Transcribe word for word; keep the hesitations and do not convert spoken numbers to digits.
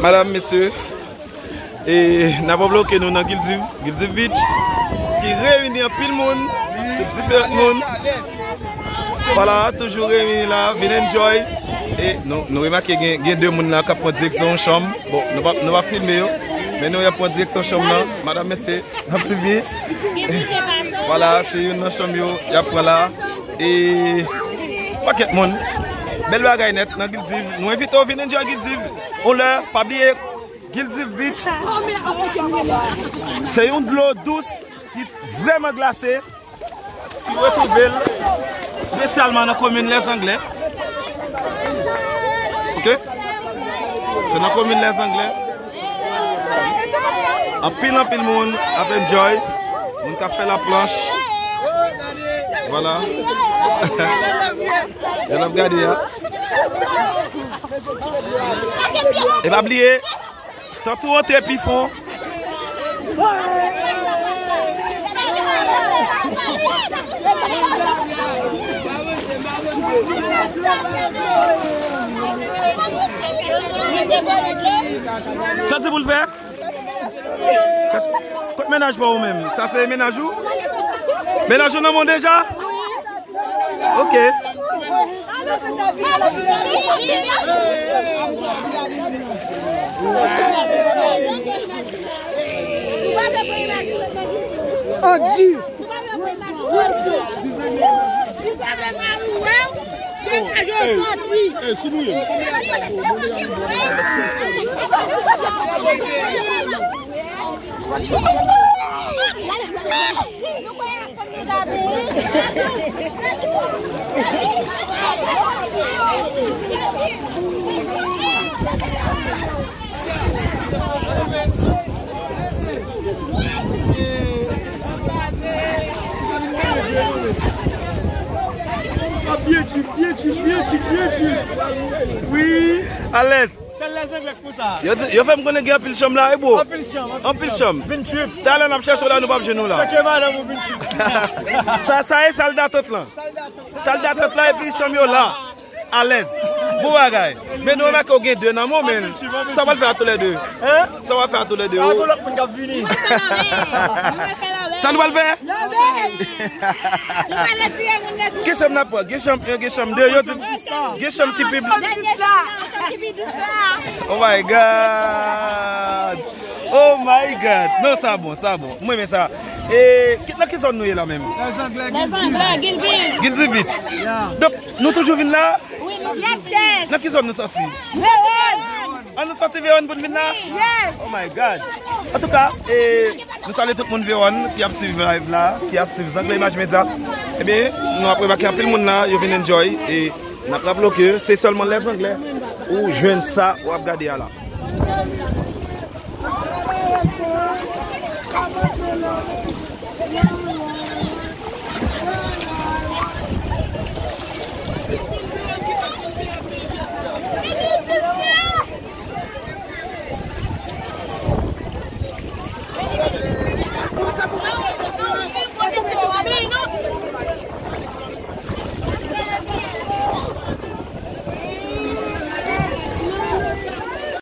Madam, mesye, e n ap bloke nou nan Guildive, Guildive Beach, ki reyini anpil moun, tout diferan moun. Vwala, toujou reyini la, vin enjoy. E nou, nou remake gen, gen de moun la k ap pran direksyon yon chanm. Bon, nou pa, nou pa filme yo, men nou y ap pran direksyon chanm nan. Madam, mesye, n ap swiv byen. Vwala, se youn nan chanm yo, y ap pran la. E pakèt moun. Bèl bagay nèt nan Guildive. Nou envite w vin enjoy Guildive. On lè, pa bliye, Guildive Beach. Se yon dlo dous ki vrèman glase. Ki retwouve l espesyalman nan komin Lèzanglè. Ok? Se nan komin Lèzanglè. Anpil, anpil moun ap enjoy. Moun k ap fè laplanch. Vwala. Jan n ap gade a. E pa bliye, tankou w antre pi fon. Sa di pou l fè? Kot mennaj pa ou menm? Sa se mennaj ou? Mennaj ou nan men w deja? Ok. Andy. Degaje w soti. Byen tchip, byen tchip, byen tchip, byen tchip. Wi, alèz. Sèl lèzanglè k pou sa. Yo di, yo fè m konnen gen anpil chanm la, wi, bro. Anpil chanm, anpil chanm. Anpil chanm. Vin trip. Talè n ap chèche w la, nou p ap jwenn ou la. Chèche madanm ou vin trip. Sa, sa e sal datant lan. Sal datant lan epi chanm yo la. Alèz. Bon bagay. Men nou remake w gen de nan men w, men sa w pral fè a toulède? Hein? Sa w pral fè a toulède? A gon lòt moun k ap vini. Sa nou pral fè? Gen chanm n ap pran, gen chanm yon, gen chanm de, yo di gen chanm ki pi. Oh my God! Oh my God! Non, sa bon, sa bon. Mwen renmen sa. E ki, nan ki zòn nou ye la menm? Lèzanglè, Guildive Beach. Donk, nou toujou vin la? Nan ki zòn nou sòti? Vewòn. An nou sòti Vewòn pou n vin la? Oh my God. Antouka, e, nou salye tout moun Vewòn ki ap swiv live la, ki ap swiv Zangle Imaj Medya. Ebyen, nou ap remake anpil moun la, yo vin enjoy. E n ap raple w ke se sèlman Lèzanglè ou jwenn sa w ap gade a la.